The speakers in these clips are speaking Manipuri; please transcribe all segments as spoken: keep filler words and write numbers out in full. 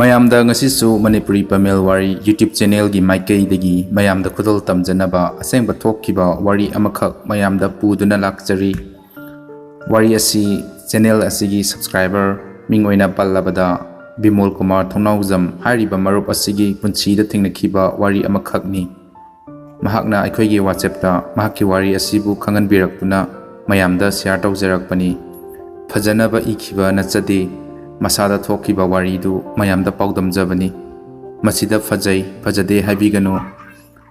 ꯃꯌꯥꯝꯗ ꯉꯁꯤꯁꯨ ꯃꯅꯤꯄꯨꯔꯤ ꯄꯃꯦꯜ ꯋꯥꯔꯤ YouTube channelꯒꯤ ꯃꯥꯏꯀꯩꯗꯒꯤ ꯃꯌꯥꯝꯗ ꯈꯨꯗꯣꯜ ꯇꯝꯖꯅꯕ ꯑꯁꯦꯡꯕ ꯊꯣꯛꯈꯤꯕ ꯋꯥꯔꯤ ꯑꯃꯈꯛ ꯃꯌꯥꯝꯗ ꯄꯨꯗꯨꯅ ꯂꯥꯛꯆꯔꯤ꯫ ꯋꯥꯔꯤ ꯑꯁꯤ channel ꯑꯁꯤꯒꯤ subscriber, ꯃꯤꯡ ꯑꯣꯏꯅ ꯄꯜꯂꯕꯗ ꯕꯤꯃꯣꯜ ꯀꯨꯃꯥꯔ ꯊꯣꯡꯅꯥꯎꯖꯝ ꯍꯥꯏꯔꯤꯕ ꯃꯔꯨꯞ ꯑꯁꯤꯒꯤ ꯄꯨꯟꯁꯤꯗ ꯊꯦꯡꯅꯈꯤꯕ ꯋꯥꯔꯤ ꯑꯃꯈꯛꯅꯤ꯫ ꯃꯍꯥꯛꯅ ꯑꯩꯈꯣꯏꯒꯤ WhatsAppꯇ ꯃꯍꯥꯛꯀꯤ ꯋꯥꯔꯤ ꯑꯁꯤꯕꯨ ꯈꯪꯍꯟꯕꯤꯔꯛꯇꯨꯅ ꯃꯌꯥꯝꯗ share ꯇꯧꯖꯔꯛꯄꯅꯤ꯫ ꯐꯖꯅꯕ ꯏꯈꯤꯕ ꯅꯠꯆꯗꯦ, ꯃꯁꯥꯗ ꯊꯣꯛꯈꯤꯕ ꯋꯥꯔꯤꯗꯨ ꯃꯌꯥꯝꯗ ꯄꯥꯎꯗꯝꯖꯕꯅꯤ꯫ ꯃꯁꯤꯗ ꯐꯖꯩ, ꯐꯖꯗꯦ ꯍꯥꯏꯕꯤꯒꯅꯨ꯫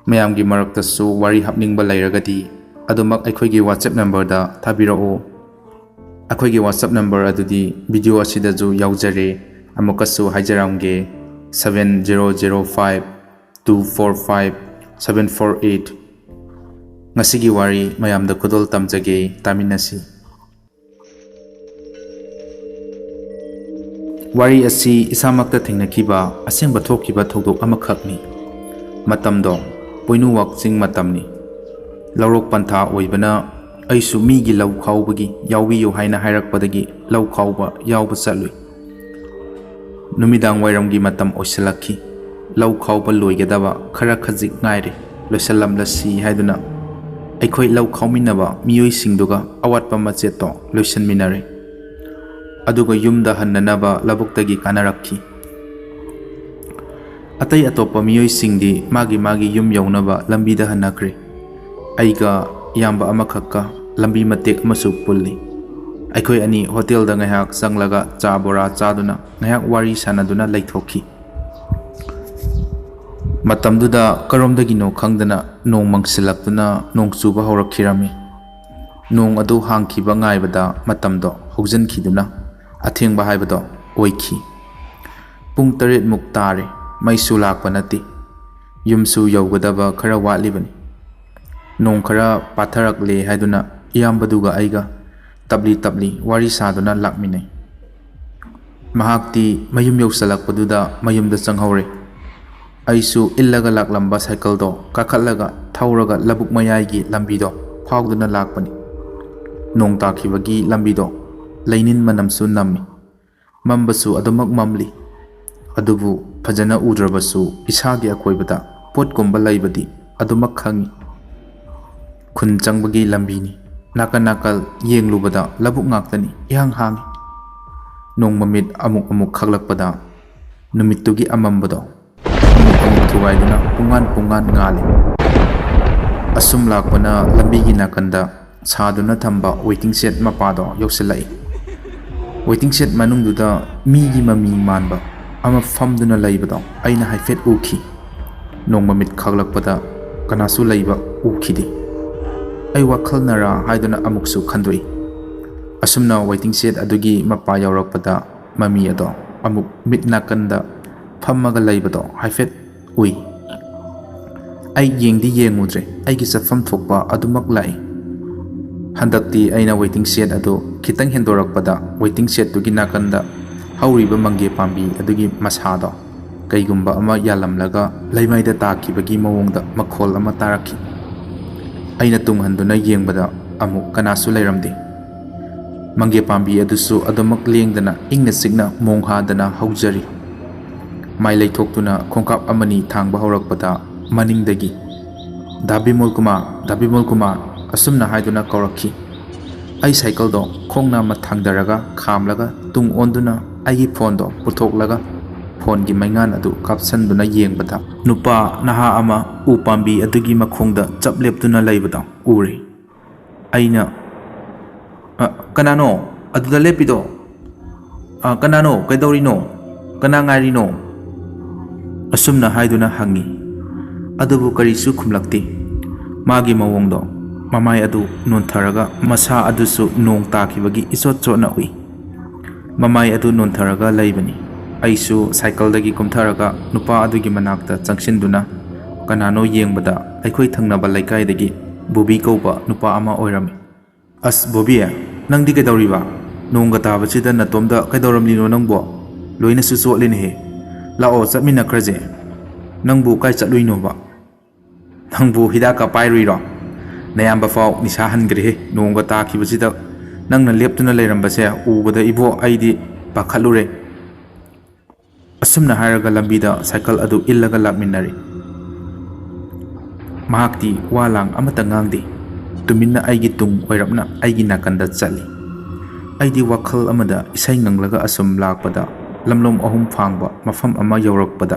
ꯃꯌꯥꯝꯒꯤ ꯃꯔꯛꯇꯁꯨ ꯋꯥꯔꯤ ꯍꯥꯞꯅꯤꯡꯕ ꯂꯩꯔꯒꯗꯤ ꯑꯗꯨꯃꯛ ꯑꯩꯈꯣꯏꯒꯤ WhatsApp numberꯗ ꯊꯥꯕꯤꯔꯛꯎ꯫ ꯑꯩꯈꯣꯏꯒꯤ WhatsApp number ꯑꯗꯨꯗꯤ video ꯑꯁꯤꯗꯁꯨ ꯌꯥꯎꯖꯔꯦ꯫ ꯑꯃꯨꯛꯀꯁꯨ ꯍꯥꯏꯖꯔꯝꯒꯦ, seven zero zero five two four five seven four eight꯫ ꯉꯁꯤꯒꯤ ꯋꯥꯔꯤ ꯃꯌꯥꯝꯗ ꯈꯨꯗꯣꯜ ꯇꯝꯖꯒꯦ, ꯇꯥꯃꯤꯟꯅꯁꯤ꯫ ꯋꯥꯔꯤ ꯑꯁꯤ ꯏꯁꯥꯃꯛꯇ ꯊꯦꯡꯅꯈꯤꯕ ꯑꯁꯦꯡꯕ ꯊꯣꯛꯈꯤꯕ ꯊꯧꯗꯣꯛ ꯑꯃꯈꯛꯅꯤ꯫ ꯃꯇꯝꯗꯣ ꯄꯣꯏꯅꯨ ꯋꯥꯛꯆꯤꯡ ꯃꯇꯝꯅꯤ꯫ ꯂꯧꯔꯣꯛ ꯄꯟꯊꯥ ꯑꯣꯏꯕꯅ ꯑꯩꯁꯨ ꯃꯤꯒꯤ ꯂꯧ ꯈꯥꯎꯕꯒꯤ ꯌꯥꯎꯕꯤꯌꯨ ꯍꯥꯏꯅ ꯍꯥꯏꯔꯛꯄꯗꯒꯤ ꯂꯧ ꯈꯥꯎꯕ ꯌꯥꯎꯕ ꯆꯠꯂꯨꯏ꯫ ꯅꯨꯃꯤꯗꯥꯡ ꯋꯥꯏꯔꯝꯒꯤ ꯃꯇꯝ ꯑꯣꯏꯁꯤꯜꯂꯛꯈꯤ꯫ ꯂꯧ ꯈꯥꯎꯕ ꯂꯣꯏꯒꯗꯕ ꯈꯔ ꯈꯖꯤꯛ ꯉꯥꯏꯔꯦ꯫ ꯂꯣꯏꯁꯤꯜꯂꯝꯂꯁꯤ ꯍꯥꯏꯗꯨꯅ ꯑꯩꯈꯣꯏ ꯂꯧ ꯈꯥꯎꯃꯤꯟꯅꯕ ꯃꯤꯑꯣꯏꯁꯤꯡꯗꯨꯒ ꯑꯋꯥꯠꯄ ꯃꯆꯦꯠꯇꯣ ꯂꯣꯏꯁꯤꯟꯃꯤꯟꯅꯔꯦ꯫ ꯑꯗꯨꯒ ꯌꯨꯝꯗ ꯍꯟꯅꯅꯕ ꯂꯧꯕꯨꯛꯇꯒꯤ ꯀꯥꯟꯅꯔꯛꯈꯤ꯫ ꯑꯇꯩ ꯑꯇꯣꯞꯄ ꯃꯤꯑꯣꯏꯁꯤꯡꯗꯤ ꯃꯥꯒꯤ ꯃꯥꯒꯤ ꯌꯨꯝ ꯌꯧꯅꯕ ꯂꯝꯕꯤꯗ ꯍꯟꯅꯈ꯭ꯔꯦ꯫ ꯑꯩꯒ ꯏꯌꯥꯝꯕ ꯑꯃꯈꯛꯀ ꯂꯝꯕꯤ ꯃꯇꯦꯛ ꯑꯃꯁꯨ ꯄꯨꯜꯂꯤ꯫ ꯑꯩꯈꯣꯏ ꯑꯅꯤ ꯍꯣꯇꯦꯜꯗ ꯉꯥꯏꯍꯥꯛ ꯆꯪꯂꯒ ꯆꯥ ꯕꯣꯔꯥ ꯆꯥꯗꯨꯅ ꯉꯥꯏꯍꯥꯛ ꯋꯥꯔꯤ ꯁꯥꯟꯅꯗꯨꯅ ꯂꯩꯊꯣꯛꯈꯤ꯫ ꯃꯇꯝꯗꯨꯗ ꯀꯔꯣꯝꯗꯒꯤꯅꯣ ꯈꯪꯗꯅ ꯅꯣꯡ ꯃꯪꯁꯤꯜꯂꯛꯇꯨꯅ ꯅꯣꯡ ꯆꯨꯕ ꯍꯧꯔꯛꯈꯤꯔꯝꯃꯤ꯫ ꯅꯣꯡ ꯑꯗꯨ ꯍꯥꯡꯈꯤꯕ ꯉꯥꯏꯕꯗ ꯃꯇꯝꯗꯣ ꯍꯧꯖꯤꯟꯈꯤꯗꯨꯅ ꯑꯊꯦꯡꯕ ꯍꯥꯏꯕꯗꯣ ꯑꯣꯏꯈꯤ꯫ ꯄꯨꯡ ꯇꯔꯦꯠꯃꯨꯛ ꯇꯥꯔꯦ, ꯃꯩꯁꯨ ꯂꯥꯛꯄ ꯅꯠꯇꯦ꯫ ꯌꯨꯝꯁꯨ ꯌꯧꯒꯗꯕ ꯈꯔ ꯋꯥꯠꯂꯤꯕꯅꯤ꯫ ꯅꯣꯡ ꯈꯔ ꯄꯥꯊꯔꯛꯂꯦ ꯍꯥꯏꯗꯨꯅ ꯏꯌꯥꯝꯕꯗꯨꯒ ꯑꯩꯒ ꯇꯞꯂꯤ ꯇꯞꯂꯤ ꯋꯥꯔꯤ ꯁꯥꯗꯨꯅ ꯂꯥꯛꯃꯤꯟꯅꯩ꯫ ꯃꯍꯥꯛꯇꯤ ꯃꯌꯨꯝ ꯌꯧꯁꯤꯜꯂꯛꯄꯗꯨꯗ ꯃꯌꯨꯝꯗ ꯆꯪꯍꯧꯔꯦ꯫ ꯑꯩꯁꯨ ꯏꯜꯂꯒ ꯂꯥꯛꯂꯝꯕ ꯁꯥꯏꯀꯜꯗꯣ ꯀꯥꯈꯠꯂꯒ ꯊꯧꯔꯒ ꯂꯧꯕꯨꯛ ꯃꯌꯥꯏꯒꯤ ꯂꯝꯕꯤꯗꯣ ꯐꯥꯎꯗꯨꯅ ꯂꯥꯛꯄꯅꯤ꯫ ꯅꯣꯡ ꯇꯥꯈꯤꯕꯒꯤ ꯂꯝꯕꯤꯗꯣ ꯂꯩꯅꯤꯟ ꯃꯅꯝꯁꯨ ꯅꯝꯃꯤ꯫ ꯃꯝꯕꯁꯨ ꯑꯗꯨꯃꯛ ꯃꯝꯂꯤ꯫ ꯑꯗꯨꯕꯨ ꯐꯖꯅ ꯎꯗ꯭ꯔꯕꯁꯨ ꯏꯁꯥꯒꯤ ꯑꯀꯣꯏꯕꯗ ꯄꯣꯠꯀꯨꯝꯕ ꯂꯩꯕꯗꯤ ꯑꯗꯨꯃꯛ ꯈꯪꯏ꯫ ꯈꯨꯟ ꯆꯪꯕꯒꯤ ꯂꯝꯕꯤꯅꯤ꯫ ꯅꯥꯀꯟ ꯅꯥꯀꯜ ꯌꯦꯡꯂꯨꯕꯗ ꯂꯧꯕꯨꯛ ꯉꯥꯛꯇꯅꯤ, ꯏꯍꯥꯡ ꯍꯥꯡꯏ꯫ ꯅꯣꯡ ꯃꯃꯤꯠ ꯑꯃꯨꯛ ꯑꯃꯨꯛ ꯈꯥꯛꯂꯛꯄꯗ ꯅꯨꯃꯤꯠꯇꯨꯒꯤ ꯑꯃꯝꯕꯗꯣ ꯑꯃꯨꯛ ꯑꯃꯨꯛ ꯊꯨꯒꯥꯏꯗꯨꯅ ꯄꯨꯡꯉꯥꯟ ꯄꯨꯡꯉꯥꯟ ꯉꯥꯜꯂꯤ꯫ ꯑꯁꯨꯝ ꯂꯥꯛꯄꯅ ꯂꯝꯕꯤꯒꯤ ꯅꯥꯀꯟꯗ ꯁꯥꯗꯨꯅ ꯊꯝꯕ waiting shed ꯃꯄꯥꯗꯣ ꯌꯧꯁꯤꯜꯂꯛꯏ꯫ Waiting shed ꯃꯅꯨꯡꯗꯨꯗ ꯃꯤꯒꯤ ꯃꯃꯤ ꯃꯥꯟꯕ ꯑꯃ ꯐꯝꯗꯨꯅ ꯂꯩꯕꯗꯣ ꯑꯩꯅ ꯍꯥꯏꯐꯦꯠ ꯎꯈꯤ꯫ ꯅꯣꯡ ꯃꯃꯤꯠ ꯈꯥꯛꯂꯛꯄꯗ ꯀꯅꯥꯁꯨ ꯂꯩꯕ ꯎꯈꯤꯗꯦ꯫ ꯑꯩ ꯋꯥꯈꯜꯅꯔꯥ ꯍꯥꯏꯗꯨꯅ ꯑꯃꯨꯛꯁꯨ ꯈꯟꯗꯣꯛꯏ꯫ ꯑꯁꯨꯝꯅ waiting shed ꯑꯗꯨꯒꯤ ꯃꯄꯥ ꯌꯧꯔꯛꯄꯗ ꯃꯃꯤ ꯑꯗꯣ ꯑꯃꯨꯛ ꯃꯤꯠ ꯅꯥꯀꯟꯗ ꯐꯝꯃꯒ ꯂꯩꯕꯗꯣ ꯍꯥꯏꯐꯦꯠ ꯎꯏ꯫ ꯑꯩ ꯌꯦꯡꯗꯤ ꯌꯦꯡꯉꯨꯗ꯭ꯔꯦ, ꯑꯩꯒꯤ ꯆꯠꯐꯝ ꯊꯣꯛꯄ ꯑꯗꯨꯃꯛ ꯂꯥꯛꯏ꯫ ꯍꯟꯗꯛꯇꯤ ꯑꯩꯅ waiting shed ꯑꯗꯨ ꯈꯤꯇꯪ ꯍꯦꯟꯗꯣꯔꯛꯄꯗ waiting shedꯇꯨꯒꯤ ꯅꯥꯀꯟꯗ ꯍꯧꯔꯤꯕ ꯃꯪꯒꯦ ꯄꯥꯝꯕꯤ ꯑꯗꯨꯒꯤ ꯃꯁꯥꯗꯣ ꯀꯩꯒꯨꯝꯕ ꯑꯃ ꯌꯥꯜꯂꯝꯂꯒ ꯂꯩꯃꯥꯏꯗ ꯇꯥꯈꯤꯕꯒꯤ ꯃꯑꯣꯡꯗ ꯃꯈꯣꯜ ꯑꯃ ꯇꯥꯔꯛꯈꯤ꯫ ꯑꯩꯅ ꯇꯨꯡꯍꯟꯗꯨꯅ ꯌꯦꯡꯕꯗ ꯑꯃꯨꯛ ꯀꯅꯥꯁꯨ ꯂꯩꯔꯝꯗꯦ꯫ ꯃꯪꯒꯦ ꯄꯥꯝꯕꯤ ꯑꯗꯨꯁꯨ ꯑꯗꯨꯃꯛ ꯂꯦꯡꯗꯅ ꯏꯪꯅ ꯆꯤꯛꯅ ꯃꯣꯡ ꯍꯥꯗꯅ ꯍꯧꯖꯔꯤ꯫ ꯃꯥꯏ ꯂꯩꯊꯣꯛꯇꯨꯅ ꯈꯣꯡꯀꯥꯞ ꯑꯃꯅꯤ ꯊꯥꯡꯕ ꯍꯧꯔꯛꯄꯗ ꯃꯅꯤꯡꯗꯒꯤ, "ꯗꯥ ꯕꯤꯃꯣꯜ ꯀꯨꯃꯥꯔ, ꯗꯥ ꯕꯤꯃꯣꯜ ꯀꯨꯃꯥꯔ," ꯑꯁꯨꯝꯅ ꯍꯥꯏꯗꯨꯅ ꯀꯧꯔꯛꯈꯤ꯫ ꯑꯩ ꯁꯥꯏꯀꯜꯗꯣ ꯈꯣꯡ ꯅꯥꯝꯃ ꯊꯥꯡꯗꯔꯒ ꯈꯥꯝꯂꯒ ꯇꯨꯡ ꯑꯣꯟꯗꯨꯅ ꯑꯩꯒꯤ ꯐꯣꯟꯗꯣ ꯄꯨꯊꯣꯛꯂꯒ ꯐꯣꯟꯒꯤ ꯃꯩꯉꯥꯟ ꯑꯗꯨ ꯀꯥꯞꯁꯟꯗꯨꯅ ꯌꯦꯡꯕꯗ ꯅꯨꯄꯥ ꯅꯍꯥ ꯑꯃ ꯎ ꯄꯥꯝꯕꯤ ꯑꯗꯨꯒꯤ ꯃꯈꯣꯡꯗ ꯆꯞ ꯂꯦꯞꯇꯨꯅ ꯂꯩꯕꯗꯣ ꯎꯔꯦ꯫ ꯑꯩꯅ, "ꯑ, ꯀꯅꯥꯅꯣ ꯑꯗꯨꯗ ꯂꯦꯞꯄꯤꯗꯣ? ꯑ, ꯀꯅꯥꯅꯣ? ꯀꯩꯗꯧꯔꯤꯅꯣ? ꯀꯅꯥ ꯉꯥꯏꯔꯤꯅꯣ?" ꯑꯁꯨꯝꯅ ꯍꯥꯏꯗꯨꯅ ꯍꯪꯉꯤ꯫ ꯑꯗꯨꯕꯨ ꯀꯔꯤꯁꯨ ꯈꯨꯝꯂꯛꯇꯦ꯫ ꯃꯥꯒꯤ ꯃꯑꯣꯡꯗꯣ, ꯃꯃꯥꯏ ꯑꯗꯨ ꯅꯣꯟꯊꯔꯒ ꯃꯁꯥ ꯑꯗꯨꯁꯨ ꯅꯣꯡ ꯇꯥꯈꯤꯕꯒꯤ ꯏꯆꯣꯠ ꯆꯣꯠꯅ ꯎꯏ꯫ ꯃꯃꯥꯏ ꯑꯗꯨ ꯅꯣꯟꯊꯔꯒ ꯂꯩꯕꯅꯤ꯫ ꯑꯩꯁꯨ ꯁꯥꯏꯀꯜꯗꯒꯤ ꯀꯨꯝꯊꯔꯒ ꯅꯨꯄꯥ ꯑꯗꯨꯒꯤ ꯃꯅꯥꯛꯇ ꯆꯪꯁꯤꯟꯗꯨꯅ ꯀꯅꯥꯅꯣ ꯌꯦꯡꯕꯗ ꯑꯩꯈꯣꯏ ꯊꯪꯅꯕ ꯂꯩꯀꯥꯏꯗꯒꯤ ꯕꯣꯕꯤ ꯀꯧꯕ ꯅꯨꯄꯥ ꯑꯃ ꯑꯣꯏꯔꯝꯃꯤ꯫ "ꯑꯁ ꯕꯣꯕꯤ, ꯅꯪꯗꯤ ꯀꯩꯗꯧꯔꯤꯕ? ꯅꯣꯡꯒ ꯇꯥꯕꯁꯤꯗ ꯅꯇꯣꯝꯗ ꯀꯩꯗꯧꯔꯝꯂꯤꯅꯣ ꯅꯪꯕꯣ? ꯂꯣꯏꯅꯁꯨ ꯆꯣꯠꯂꯦꯅꯦꯍꯦ꯫ ꯂꯥꯛꯑꯣ, ꯆꯠꯃꯤꯟꯅꯈ꯭ꯔꯁꯦ꯫ ꯅꯪꯕꯨ ꯀꯥꯏ ꯆꯠꯂꯨꯏꯅꯣꯕ? ꯅꯪꯕꯨ ꯍꯤꯗꯥꯛꯀ ꯄꯥꯏꯔꯨꯏꯔꯣ? ꯅꯌꯥꯝꯕ ꯐꯥꯎ ꯅꯤꯁꯥ ꯍꯟꯈ꯭ꯔꯦꯍꯦ, ꯅꯣꯡꯒ ꯇꯥꯈꯤꯕꯁꯤꯗ꯫ ꯅꯪꯅ ꯂꯦꯞꯇꯨꯅ ꯂꯩꯔꯝꯕꯁꯦ ꯎꯕꯗ ꯏꯕꯣ ꯑꯩꯗꯤ ꯄꯥꯈꯠꯂꯨꯔꯦ꯫" ꯑꯁꯨꯝꯅ ꯍꯥꯏꯔꯒ ꯂꯝꯕꯤꯗ ꯁꯥꯏꯀꯜ ꯑꯗꯨ ꯏꯜꯂꯒ ꯂꯥꯛꯃꯤꯟꯅꯔꯤ꯫ ꯃꯍꯥꯛꯇꯤ ꯋꯥ ꯂꯥꯡ ꯑꯃꯠꯇ ꯉꯥꯡꯗꯦ꯫ ꯇꯨꯃꯤꯟꯅ ꯑꯩꯒꯤ ꯇꯨꯡ ꯑꯣꯏꯔꯞꯅ ꯑꯩꯒꯤ ꯅꯥꯀꯟꯗ ꯆꯠꯂꯤ꯫ ꯑꯩꯗꯤ ꯋꯥꯈꯜ ꯑꯃꯗ ꯏꯁꯩ ꯉꯪꯂꯒ ꯑꯁꯨꯝ ꯂꯥꯛꯄꯗ, ꯂꯝꯂꯣꯡ ꯑꯍꯨꯝ ꯐꯥꯡꯕ ꯃꯐꯝ ꯑꯃ ꯌꯧꯔꯛꯄꯗ,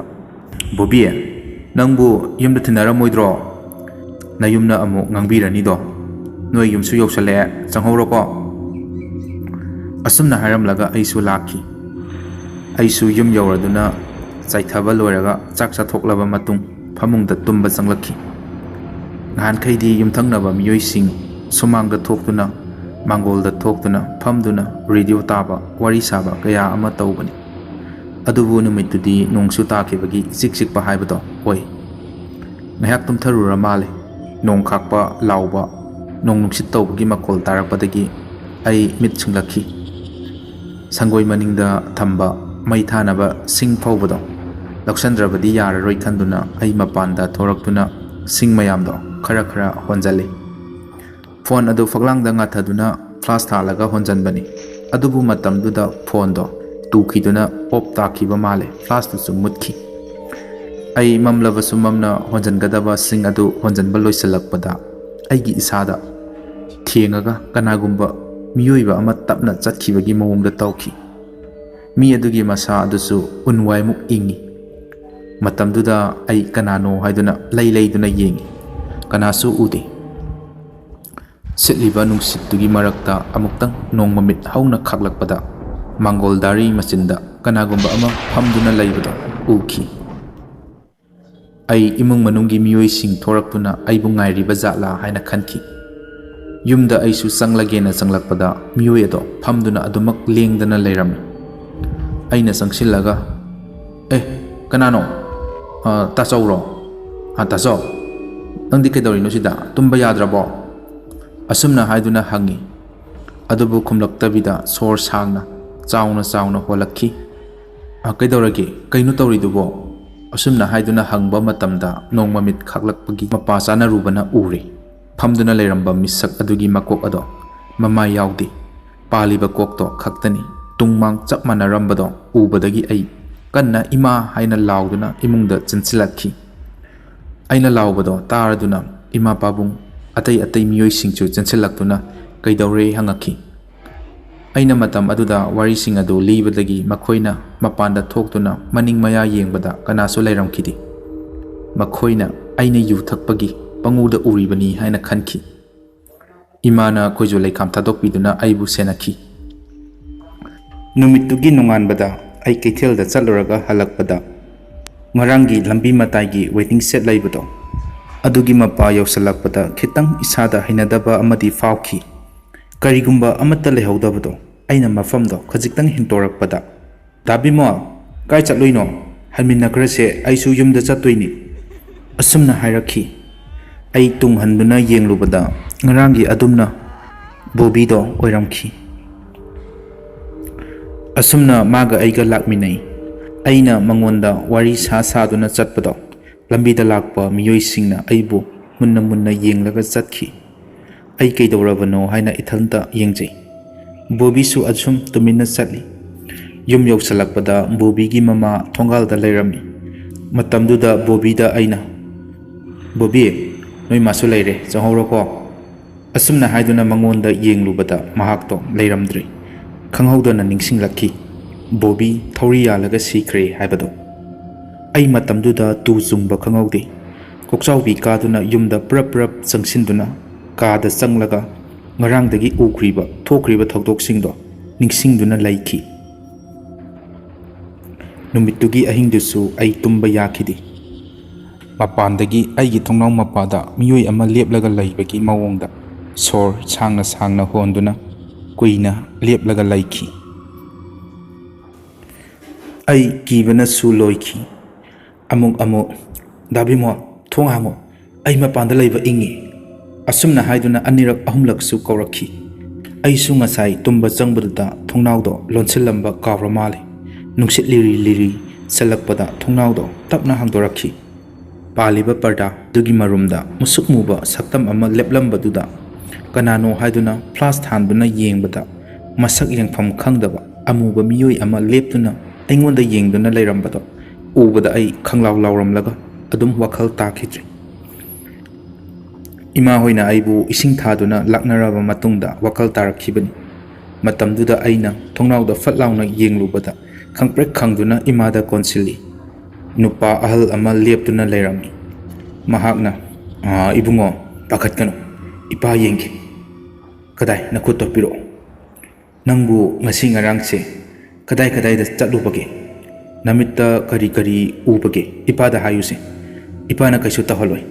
"ꯕꯣꯕꯤ, ꯅꯪꯕꯨ ꯌꯨꯝꯗ ꯊꯤꯟꯅꯔꯝꯃꯣꯏꯗ꯭ꯔꯣ? ꯅꯌꯨꯝꯅ ꯑꯃꯨꯛ ꯉꯥꯡꯕꯤꯔꯅꯤꯗꯣ꯫ ꯅꯣꯏ ꯌꯨꯝꯁꯨ ꯌꯧꯁꯜꯂꯛꯑꯦ, ꯆꯪꯍꯧꯔꯣꯀꯣ꯫" ꯑꯁꯨꯝꯅ ꯍꯥꯏꯔꯝꯂꯒ ꯑꯩꯁꯨ ꯂꯥꯛꯈꯤ꯫ ꯑꯩꯁꯨ ꯌꯨꯝ ꯌꯧꯔꯗꯨꯅ ꯆꯥꯏꯊꯕ ꯂꯣꯏꯔꯒ ꯆꯥꯛ ꯆꯥꯊꯣꯛꯂꯕ ꯃꯇꯨꯡ ꯐꯃꯨꯡꯗ ꯇꯨꯝꯕ ꯆꯪꯂꯛꯈꯤ꯫ ꯅꯍꯥꯟꯈꯩꯗꯤ ꯌꯨꯝꯊꯪꯅꯕ ꯃꯤꯑꯣꯏꯁꯤꯡ ꯁꯨꯃꯥꯡꯗ ꯊꯣꯛꯇꯨꯅ, ꯃꯥꯡꯒꯣꯜꯗ ꯊꯣꯛꯇꯨꯅ ꯐꯝꯗꯨꯅ ꯔꯦꯗꯤꯑꯣ ꯇꯥꯕ, ꯋꯥꯔꯤ ꯁꯥꯕ ꯀꯌꯥ ꯑꯃ ꯇꯧꯕꯅꯤ꯫ ꯑꯗꯨꯕꯨ ꯅꯨꯃꯤꯠꯇꯨꯗꯤ ꯅꯣꯡꯁꯨ ꯇꯥꯈꯤꯕꯒꯤ ꯏꯆꯤꯛ ꯆꯤꯛꯄ ꯍꯥꯏꯕꯗꯣ ꯑꯣꯏ꯫ ꯉꯥꯏꯍꯥꯛ ꯇꯨꯝꯊꯔꯨꯔ ꯃꯥꯜꯂꯦ꯫ ꯅꯣꯡ ꯈꯥꯛꯄ, ꯂꯥꯎꯕ, ꯅꯣꯡ ꯅꯨꯡꯁꯤꯠ ꯇꯧꯕꯒꯤ ꯃꯈꯣꯜ ꯇꯥꯔꯛꯄꯗꯒꯤ ꯑꯩ ꯃꯤꯠ ꯁꯤꯡꯂꯛꯈꯤ꯫ ꯁꯪꯒꯣꯏ ꯃꯅꯤꯡꯗ ꯊꯝꯕ ꯃꯩ ꯊꯥꯅꯕ ꯁꯤꯡ ꯐꯧꯕꯗꯣ ꯂꯧꯁꯟꯗ꯭ꯔꯕꯗꯤ ꯌꯥꯔꯔꯣꯏ ꯈꯟꯗꯨꯅ ꯑꯩ ꯃꯄꯥꯟꯗ ꯊꯣꯔꯛꯇꯨꯅ ꯁꯤꯡ ꯃꯌꯥꯝꯗꯣ ꯈꯔ ꯈꯔ ꯍꯣꯟꯖꯜꯂꯤ꯫ ꯐꯣꯟ ꯑꯗꯨ ꯐꯛꯂꯥꯡꯗ ꯉꯥꯊꯗꯨꯅ ꯐ꯭ꯂꯥꯁ ꯊꯥꯜꯂꯒ ꯍꯣꯟꯖꯟꯕꯅꯤ꯫ ꯑꯗꯨꯕꯨ ꯃꯇꯝꯗꯨꯗ ꯐꯣꯟꯗꯣ ꯇꯨꯈꯤꯗꯨꯅ ꯑꯣꯞ ꯇꯥꯈꯤꯕ ꯃꯥꯜꯂꯦ, ꯐ꯭ꯂꯥꯁꯇꯨꯁꯨ ꯃꯨꯠꯈꯤ꯫ ꯑꯩ ꯃꯝꯂꯕꯁꯨ ꯃꯝꯅ ꯍꯣꯟꯖꯟꯒꯗꯕ ꯁꯤꯡ ꯑꯗꯨ ꯍꯣꯟꯖꯟꯕ ꯂꯣꯏꯁꯤꯜꯂꯛꯄꯗ ꯑꯩꯒꯤ ꯏꯁꯥꯗ ꯊꯦꯡꯉꯒ ꯀꯅꯥꯒꯨꯝꯕ ꯃꯤꯑꯣꯏꯕ ꯑꯃ ꯇꯞꯅ ꯆꯠꯈꯤꯕꯒꯤ ꯃꯑꯣꯡꯗ ꯇꯧꯈꯤ꯫ ꯃꯤ ꯑꯗꯨꯒꯤ ꯃꯁꯥ ꯑꯗꯨꯁꯨ ꯎꯟ ꯋꯥꯏꯃꯨꯛ ꯏꯪꯉꯤ꯫ ꯃꯇꯝꯗꯨꯗ ꯑꯩ ꯀꯅꯥꯅꯣ ꯍꯥꯏꯗꯨꯅ ꯂꯩ ꯂꯩꯗꯨꯅ ꯌꯦꯡꯉꯤ꯫ ꯀꯅꯥꯁꯨ ꯎꯗꯦ꯫ ꯁꯤꯠꯂꯤꯕ ꯅꯨꯡꯁꯤꯠꯇꯨꯒꯤ ꯃꯔꯛꯇ ꯑꯃꯨꯛꯇꯪ ꯅꯣꯡ ꯃꯃꯤꯠ ꯍꯧꯅ ꯈꯥꯛꯂꯛꯄꯗ ꯃꯥꯡꯒꯣꯜ ꯗꯥꯔꯤ ꯃꯆꯤꯟꯗ ꯀꯅꯥꯒꯨꯝꯕ ꯑꯃ ꯐꯝꯗꯨꯅ ꯂꯩꯕꯗꯣ ꯎꯈꯤ꯫ ꯑꯩ ꯏꯃꯨꯡ ꯃꯅꯨꯡꯒꯤ ꯃꯤꯑꯣꯏꯁꯤꯡ ꯊꯣꯔꯛꯇꯨꯅ ꯑꯩꯕꯨ ꯉꯥꯏꯔꯤꯕ ꯖꯥꯠꯂꯥ ꯍꯥꯏꯅ ꯈꯟꯈꯤ꯫ ꯌꯨꯝꯗ ꯑꯩꯁꯨ ꯆꯪꯂꯒꯦꯅ ꯆꯪꯂꯛꯄꯗ ꯃꯤꯑꯣꯏ ꯑꯗꯣ ꯐꯝꯗꯨꯅ ꯑꯗꯨꯃꯛ ꯂꯦꯡꯗꯅ ꯂꯩꯔꯝꯃꯤ꯫ ꯑꯩꯅ ꯆꯪꯁꯤꯜꯂꯒ, "ꯑꯦ, ꯀꯅꯥꯅꯣ? ꯑ, ꯇꯥꯆꯧꯔꯣ? ꯑ, ꯇꯥꯆꯧ, ꯅꯪꯗꯤ ꯀꯩꯗꯧꯔꯤꯅꯣ ꯁꯤꯗ? ꯇꯨꯝꯕ ꯌꯥꯗ꯭ꯔꯕꯣ?" ꯑꯁꯨꯝꯅ ꯍꯥꯏꯗꯨꯅ ꯍꯪꯉꯤ꯫ ꯑꯗꯨꯕꯨ ꯈꯨꯝꯂꯛꯇꯕꯤꯗ ꯁꯣꯔ ꯁꯥꯡꯅ, ꯆꯥꯎꯅ ꯆꯥꯎꯅ ꯍꯣꯜꯂꯛꯈꯤ꯫ "ꯑ, ꯀꯩꯗꯧꯔꯒꯦ? ꯀꯩꯅꯣ ꯇꯧꯔꯤꯗꯨꯕꯣ?" ꯑꯁꯨꯝꯅ ꯍꯥꯏꯗꯨꯅ ꯍꯪꯕ ꯃꯇꯝꯗ ꯅꯣꯡ ꯃꯃꯤꯠ ꯈꯥꯛꯂꯛꯄꯒꯤ ꯃꯄꯥ ꯆꯥꯅꯔꯨꯕꯅ ꯎꯔꯦ꯫ ꯐꯝꯗꯨꯅ ꯂꯩꯔꯝꯕ ꯃꯤꯁꯛ ꯑꯗꯨꯒꯤ ꯃꯀꯣꯛ ꯑꯗꯣ ꯃꯃꯥꯏ ꯌꯥꯎꯗꯦ꯫ ꯄꯥꯜꯂꯤꯕ ꯀꯣꯛꯇꯣ ꯈꯛꯇꯅꯤ꯫ ꯇꯨꯡꯃꯥꯡ ꯆꯞ ꯃꯥꯟꯅꯔꯝꯕꯗꯣ ꯎꯕꯗꯒꯤ ꯑꯩ ꯀꯟꯅ "ꯏꯃꯥ" ꯍꯥꯏꯅ ꯂꯥꯎꯗꯨꯅ ꯏꯃꯨꯡꯗ ꯆꯪꯁꯤꯜꯂꯛꯈꯤ꯫ ꯑꯩꯅ ꯂꯥꯎꯕꯗꯣ ꯇꯥꯔꯗꯨꯅ ꯏꯃꯥ ꯄꯥꯕꯨꯡ ꯑꯇꯩ ꯑꯇꯩ ꯃꯤꯑꯣꯏꯁꯤꯡꯁꯨ ꯆꯪꯁꯤꯜꯂꯛꯇꯨꯅ "ꯀꯩꯗꯧꯔꯦ?" ꯍꯪꯉꯛꯈꯤ꯫ ꯑꯩꯅ ꯃꯇꯝ ꯑꯗꯨꯗ ꯋꯥꯔꯤꯁꯤꯡ ꯑꯗꯨ ꯂꯤꯕꯗꯒꯤ ꯃꯈꯣꯏꯅ ꯃꯄꯥꯟꯗ ꯊꯣꯛꯇꯨꯅ ꯃꯅꯤꯡ ꯃꯌꯥ ꯌꯦꯡꯕꯗ ꯀꯅꯥꯁꯨ ꯂꯩꯔꯝꯈꯤꯗꯦ꯫ ꯃꯈꯣꯏꯅ ꯑꯩꯅ ꯌꯨ ꯊꯛꯄꯒꯤ ꯄꯪꯎꯗ ꯎꯔꯤꯕꯅꯤ ꯍꯥꯏꯅ ꯈꯟꯈꯤ꯫ ꯏꯃꯥꯅ ꯈꯣꯏꯖꯨ ꯂꯩꯈꯥꯝ ꯊꯥꯗꯣꯛꯄꯤꯗꯨꯅ ꯑꯩꯕꯨ ꯁꯦꯟꯅꯈꯤ꯫ ꯅꯨꯃꯤꯠꯇꯨꯒꯤ ꯅꯣꯡꯉꯥꯟꯕꯗ ꯑꯩ ꯀꯩꯊꯦꯜꯗ ꯆꯠꯂꯨꯔꯒ ꯍꯜꯂꯛꯄꯗ ꯉꯔꯥꯡꯒꯤ ꯂꯝꯕꯤ ꯃꯇꯥꯏꯒꯤ waiting shed ꯂꯩꯕꯗꯣ, ꯑꯗꯨꯒꯤ ꯃꯄꯥ ꯌꯧꯁꯤꯜꯂꯛꯄꯗ ꯈꯤꯇꯪ ꯏꯁꯥꯗ ꯍꯩꯅꯗꯕ ꯑꯃꯗꯤ ꯐꯥꯎꯈꯤ꯫ ꯀꯔꯤꯒꯨꯝꯕ ꯑꯃꯠꯇ ꯂꯩꯍꯧꯗꯕꯗꯣ ꯑꯩꯅ ꯃꯐꯝꯗꯣ ꯈꯖꯤꯛꯇꯪ ꯍꯦꯟꯇꯣꯔꯛꯄꯗ, "ꯗꯥ ꯕꯤꯃꯣꯜ, ꯀꯥꯏ ꯆꯠꯂꯨꯏꯅꯣ? ꯍꯟꯃꯤꯟꯅꯈ꯭ꯔꯁꯦ, ꯑꯩꯁꯨ ꯌꯨꯝꯗ ꯆꯠꯇꯣꯏꯅꯤ," ꯑꯁꯨꯝꯅ ꯍꯥꯏꯔꯛꯈꯤ꯫ ꯑꯩ ꯇꯨꯡ ꯍꯟꯗꯨꯅ ꯌꯦꯡꯂꯨꯕꯗ ꯉꯔꯥꯡꯒꯤ ꯑꯗꯨꯝꯅ ꯕꯣꯕꯤꯗꯣ ꯑꯣꯏꯔꯝꯈꯤ꯫ ꯑꯁꯨꯝꯅ ꯃꯥꯒ ꯑꯩꯒ ꯂꯥꯛꯃꯤꯟꯅꯩ꯫ ꯑꯩꯅ ꯃꯉꯣꯟꯗ ꯋꯥꯔꯤ ꯁꯥ ꯁꯥꯗꯨꯅ ꯆꯠꯄꯗꯣ ꯂꯝꯕꯤꯗ ꯂꯥꯛꯄ ꯃꯤꯑꯣꯏꯁꯤꯡꯅ ꯑꯩꯕꯨ ꯃꯨꯟꯅ ꯃꯨꯟꯅ ꯌꯦꯡꯂꯒ ꯆꯠꯈꯤ꯫ ꯑꯩ ꯀꯩꯗꯧꯔꯕꯅꯣ ꯍꯥꯏꯅ ꯏꯊꯟꯇ ꯌꯦꯡꯖꯩ꯫ ꯕꯣꯕꯤꯁꯨ ꯑꯁꯨꯝ ꯇꯨꯃꯤꯟꯅ ꯆꯠꯂꯤ꯫ ꯌꯨꯝ ꯌꯧꯁꯤꯜꯂꯛꯄꯗ ꯕꯣꯕꯤꯒꯤ ꯃꯃꯥ ꯊꯣꯡꯒꯥꯜꯗ ꯂꯩꯔꯝꯃꯤ꯫ ꯃꯇꯝꯗꯨꯗ ꯕꯣꯕꯤꯗ ꯑꯩꯅ, "ꯕꯣꯕꯤ, ꯅꯣꯏ ꯃꯥꯁꯨ ꯂꯩꯔꯦ, ꯆꯪꯍꯧꯔꯣꯀꯣ," ꯑꯁꯨꯝꯅ ꯍꯥꯏꯗꯨꯅ ꯃꯉꯣꯟꯗ ꯌꯦꯡꯂꯨꯕꯗ ꯃꯍꯥꯛꯇꯣ ꯂꯩꯔꯝꯗ꯭ꯔꯦ꯫ ꯈꯪꯍꯧꯗꯅ ꯅꯤꯡꯁꯤꯡꯂꯛꯈꯤ, ꯕꯣꯕꯤ ꯊꯧꯔꯤ ꯌꯥꯜꯂꯒ ꯁꯤꯈ꯭ꯔꯦ ꯍꯥꯏꯕꯗꯣ꯫ ꯑꯩ ꯃꯇꯝꯗꯨꯗ ꯇꯨ ꯆꯨꯡꯕ ꯈꯪꯍꯧꯗꯦ꯫ ꯀꯣꯛꯆꯥꯎꯕꯤ ꯀꯥꯗꯨꯅ ꯌꯨꯝꯗ ꯄ꯭ꯔꯞ ꯄ꯭ꯔꯞ ꯆꯪꯁꯤꯟꯗꯨꯅ ꯀꯥꯗ ꯆꯪꯂꯒ ꯉꯔꯥꯡꯗꯒꯤ ꯎꯈ꯭ꯔꯤꯕ, ꯊꯣꯛꯈ꯭ꯔꯤꯕ ꯊꯧꯗꯣꯛꯁꯤꯡꯗꯣ ꯅꯤꯡꯁꯤꯡꯗꯨꯅ ꯂꯩꯈꯤ꯫ ꯅꯨꯃꯤꯠꯇꯨꯒꯤ ꯑꯍꯤꯡꯗꯨꯁꯨ ꯑꯩ ꯇꯨꯝꯕ ꯌꯥꯈꯤꯗꯦ꯫ ꯃꯄꯥꯟꯗꯒꯤ ꯑꯩꯒꯤ ꯊꯣꯡꯅꯥꯎ ꯃꯄꯥꯗ ꯃꯤꯑꯣꯏ ꯑꯃ ꯂꯦꯞꯂꯒ ꯂꯩꯕꯒꯤ ꯃꯑꯣꯡꯗ ꯁꯣꯔ ꯁꯥꯡꯅ ꯁꯥꯡꯅ ꯍꯣꯟꯗꯨꯅ ꯀꯨꯏꯅ ꯂꯦꯞꯂꯒ ꯂꯩꯈꯤ꯫ ꯑꯩ ꯀꯤꯕꯅꯁꯨ ꯂꯣꯏꯈꯤ꯫ ꯑꯃꯨꯛ ꯑꯃꯨꯛ, "ꯗꯥ ꯕꯤꯃꯣꯜ, ꯊꯣꯡ ꯍꯥꯡꯉꯨ, ꯑꯩ ꯃꯄꯥꯟꯗ ꯂꯩꯕ ꯏꯪꯉꯤ," ꯑꯁꯨꯝꯅ ꯍꯥꯏꯗꯨꯅ ꯑꯅꯤꯔꯛ ꯑꯍꯨꯝꯂꯛꯁꯨ ꯀꯧꯔꯛꯈꯤ꯫ ꯑꯩꯁꯨ ꯉꯁꯥꯏ ꯇꯨꯝꯕ ꯆꯪꯕꯗꯨꯗ ꯊꯣꯡꯅꯥꯎꯗꯣ ꯂꯣꯟꯁꯤꯜꯂꯝꯕ ꯀꯥꯎꯔ ꯃꯥꯜꯂꯦ꯫ ꯅꯨꯡꯁꯤꯠ ꯂꯤꯔꯤ ꯂꯤꯔꯤ ꯆꯜꯂꯛꯄꯗ ꯊꯣꯡꯅꯥꯎꯗꯣ ꯇꯞꯅ ꯍꯥꯡꯗꯣꯔꯛꯈꯤ꯫ ꯄꯥꯜꯂꯤꯕ ꯄꯔꯗꯥꯗꯨꯒꯤ ꯃꯔꯨꯝꯗ ꯃꯨꯁꯨꯛ ꯃꯨꯕ ꯁꯛꯇꯝ ꯑꯃ ꯂꯦꯞꯂꯝꯕꯗꯨꯗ ꯀꯅꯥꯅꯣ ꯍꯥꯏꯗꯨꯅ ꯐ꯭ꯂꯥꯁ ꯊꯥꯟꯗꯨꯅ ꯌꯦꯡꯕꯗ ꯃꯁꯛ ꯌꯦꯡꯐꯝ ꯈꯪꯗꯕ ꯑꯃꯨꯕ ꯃꯤꯑꯣꯏ ꯑꯃ ꯂꯦꯞꯇꯨꯅ ꯑꯩꯉꯣꯟꯗ ꯌꯦꯡꯗꯨꯅ ꯂꯩꯔꯝꯕꯗꯣ ꯎꯕꯗ ꯑꯩ ꯈꯪꯂꯥꯎ ꯂꯥꯎꯔꯝꯂꯒ ꯑꯗꯨꯝ ꯋꯥꯈꯜ ꯇꯥꯈꯤꯗ꯭ꯔꯦ꯫ ꯏꯃꯥ ꯍꯣꯏꯅ ꯑꯩꯕꯨ ꯏꯁꯤꯡ ꯊꯥꯗꯨꯅ ꯂꯥꯛꯅꯔꯕ ꯃꯇꯨꯡꯗ ꯋꯥꯈꯜ ꯇꯥꯔꯛꯈꯤꯕꯅꯤ꯫ ꯃꯇꯝꯗꯨꯗ ꯑꯩꯅ ꯊꯣꯡꯅꯥꯎꯗ ꯐꯠ ꯂꯥꯎꯅ ꯌꯦꯡꯂꯨꯕꯗ ꯈꯪꯄ꯭ꯔꯦꯛ ꯈꯪꯗꯨꯅ ꯏꯃꯥꯗ ꯀꯣꯟꯁꯤꯜꯂꯤ꯫ ꯅꯨꯄꯥ ꯑꯍꯜ ꯑꯃ ꯂꯦꯞꯇꯨꯅ ꯂꯩꯔꯝꯃꯤ꯫ ꯃꯍꯥꯛꯅ, "ꯑꯥ, ꯏꯕꯨꯡꯉꯣ, ꯄꯥꯈꯠꯀꯅꯨ꯫ ꯏꯄꯥ ꯌꯦꯡꯒꯦ꯫ ꯀꯗꯥꯏ, ꯅꯈꯨꯠꯇꯣ ꯄꯤꯔꯛꯑꯣ꯫ ꯅꯪꯕꯨ ꯉꯁꯤ ꯉꯔꯥꯡꯁꯦ ꯀꯗꯥꯏ ꯀꯗꯥꯏꯗ ꯆꯠꯂꯨꯕꯒꯦ? ꯅꯃꯤꯠꯇ ꯀꯔꯤ ꯀꯔꯤ ꯎꯕꯒꯦ? ꯏꯄꯥꯗ ꯍꯥꯏꯌꯨꯁꯦ꯫ ꯏꯄꯥꯅ ꯀꯩꯁꯨ ꯇꯧꯍꯜꯂꯣꯏ꯫"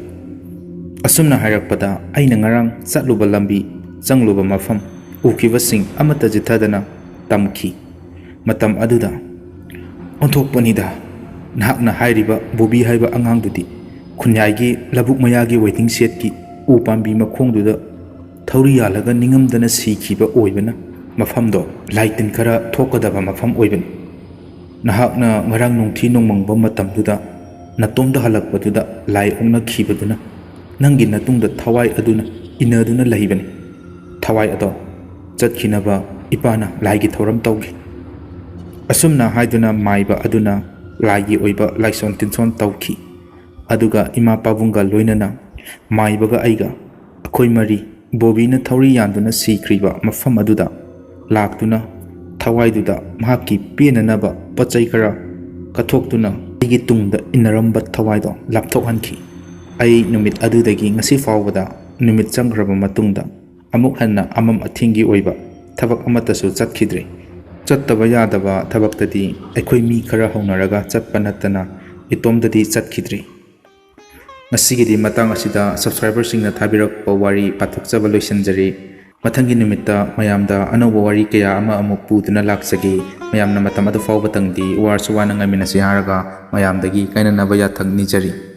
ꯑꯁꯨꯝꯅ ꯍꯥꯏꯔꯛꯄꯗ ꯑꯩꯅ ꯉꯔꯥꯡ ꯆꯠꯂꯨꯕ ꯂꯝꯕꯤ, ꯆꯪꯂꯨꯕ ꯃꯐꯝ, ꯎꯈꯤꯕꯁꯤꯡ ꯑꯃꯠꯇ ꯆꯤꯠꯊꯗꯅ ꯇꯝꯈꯤ꯫ ꯃꯇꯝ ꯑꯗꯨꯗ, "ꯑꯣꯟꯊꯣꯛꯄꯅꯤꯗ, ꯅꯍꯥꯛꯅ ꯍꯥꯏꯔꯤꯕ ꯕꯣꯕꯤ ꯍꯥꯏꯕ ꯑꯉꯥꯡꯗꯨꯗꯤ ꯈꯨꯟꯌꯥꯏꯒꯤ ꯂꯧꯕꯨꯛ ꯃꯌꯥꯒꯤ ꯋꯦꯇꯤꯡ ꯁꯦꯠꯀꯤ ꯎ ꯄꯥꯝꯕꯤ ꯃꯈꯣꯡꯗꯨꯗ ꯊꯧꯔꯤ ꯌꯥꯜꯂꯒ ꯅꯤꯡꯉꯝꯗꯅ ꯁꯤꯈꯤꯕ ꯑꯣꯏꯕꯅ ꯃꯐꯝꯗꯣ ꯂꯥꯏ ꯇꯤꯟ ꯈꯔ ꯊꯣꯛꯀꯗꯕ ꯃꯐꯝ ꯑꯣꯏꯕꯅꯤ꯫ ꯅꯍꯥꯛꯅ ꯉꯔꯥꯡ ꯅꯨꯡꯊꯤ ꯅꯣꯡꯃꯪꯕ ꯃꯇꯝꯗꯨꯗ ꯅꯇꯣꯝꯇ ꯍꯜꯂꯛꯄꯗꯨꯗ ꯂꯥꯏ ꯑꯣꯛꯅꯈꯤꯕꯗꯨꯅ ꯅꯪꯒꯤ ꯅꯇꯨꯡꯗ ꯊꯋꯥꯏ ꯑꯗꯨꯅ ꯏꯟꯅꯗꯨꯅ ꯂꯩꯕꯅꯤ꯫ ꯊꯋꯥꯏ ꯑꯗꯣ ꯆꯠꯈꯤꯅꯕ ꯏꯄꯥꯅ ꯂꯥꯏꯒꯤ ꯊꯧꯔꯝ ꯇꯧꯈꯤ꯫" ꯑꯁꯨꯝꯅ ꯍꯥꯏꯗꯨꯅ ꯃꯥꯏꯕ ꯑꯗꯨꯅ ꯂꯥꯏꯒꯤ ꯑꯣꯏꯕ ꯂꯥꯏꯁꯣꯟ ꯇꯤꯟꯁꯣꯟ ꯇꯧꯈꯤ꯫ ꯑꯗꯨꯒ ꯏꯃꯥ ꯄꯥꯕꯨꯡꯒ ꯂꯣꯏꯅꯅ ꯃꯥꯏꯕꯒ ꯑꯩꯒ, ꯑꯩꯈꯣꯏ ꯃꯔꯤ ꯕꯣꯕꯤꯅ ꯊꯧꯔꯤ ꯌꯥꯟꯗꯨꯅ ꯁꯤꯈ꯭ꯔꯤꯕ ꯃꯐꯝ ꯑꯗꯨꯗ ꯂꯥꯛꯇꯨꯅ ꯊꯋꯥꯏꯗꯨꯗ ꯃꯍꯥꯛꯀꯤ ꯄꯦꯟꯅꯅꯕ ꯄꯣꯠ ꯆꯩ ꯈꯔ ꯀꯠꯊꯣꯛꯇꯨꯅ ꯑꯩꯒꯤ ꯇꯨꯡꯗ ꯏꯟꯅꯔꯝꯕ ꯊꯋꯥꯏꯗꯣ ꯂꯥꯞꯊꯣꯛꯍꯟꯈꯤ꯫ ꯑꯩ ꯅꯨꯃꯤꯠ ꯑꯗꯨꯗꯒꯤ ꯉꯁꯤ ꯐꯥꯎꯕꯗ ꯅꯨꯃꯤꯠ ꯆꯪꯈ꯭ꯔꯕ ꯃꯇꯨꯡꯗ ꯑꯃꯨꯛ ꯍꯟꯅ ꯑꯃꯝ ꯑꯊꯦꯡꯒꯤ ꯑꯣꯏꯕ ꯊꯕꯛ ꯑꯃꯠꯇꯁꯨ ꯆꯠꯈꯤꯗ꯭ꯔꯦ꯫ ꯆꯠꯇꯕ ꯌꯥꯗꯕ ꯊꯕꯛꯇꯗꯤ ꯑꯩꯈꯣꯏ ꯃꯤ ꯈꯔ ꯍꯧꯅꯔꯒ ꯆꯠꯄ ꯅꯠꯇꯅ ꯏꯇꯣꯝꯗꯗꯤ ꯆꯠꯈꯤꯗ꯭ꯔꯤ꯫ ꯉꯁꯤꯒꯤꯗꯤ ꯃꯇꯥꯡ ꯑꯁꯤꯗ ꯁꯕꯁꯀ꯭ꯔꯥꯏꯕꯔꯁꯤꯡꯅ ꯊꯥꯕꯤꯔꯛꯄ ꯋꯥꯔꯤ ꯄꯥꯊꯣꯛꯆꯕ ꯂꯣꯏꯁꯤꯟꯖꯔꯤ꯫ ꯃꯊꯪꯒꯤ ꯅꯨꯃꯤꯠꯇ ꯃꯌꯥꯝꯗ ꯑꯅꯧꯕ ꯋꯥꯔꯤ ꯀꯌꯥ ꯑꯃ ꯑꯃꯨꯛ ꯄꯨꯗꯨꯅ ꯂꯥꯛꯆꯒꯦ꯫ ꯃꯌꯥꯝꯅ ꯃꯇꯝ ꯑꯗꯨ ꯐꯥꯎꯕꯇꯪꯗꯤ ꯋꯥꯔꯁꯨ ꯋꯥꯅ ꯉꯥꯏꯃꯤꯟꯅꯁꯤ ꯍꯥꯏꯔꯒ ꯃꯌꯥꯝꯗꯒꯤ ꯀꯥꯏꯅꯅꯕ ꯌꯥꯊꯪ ꯅꯤꯖꯔꯤ꯫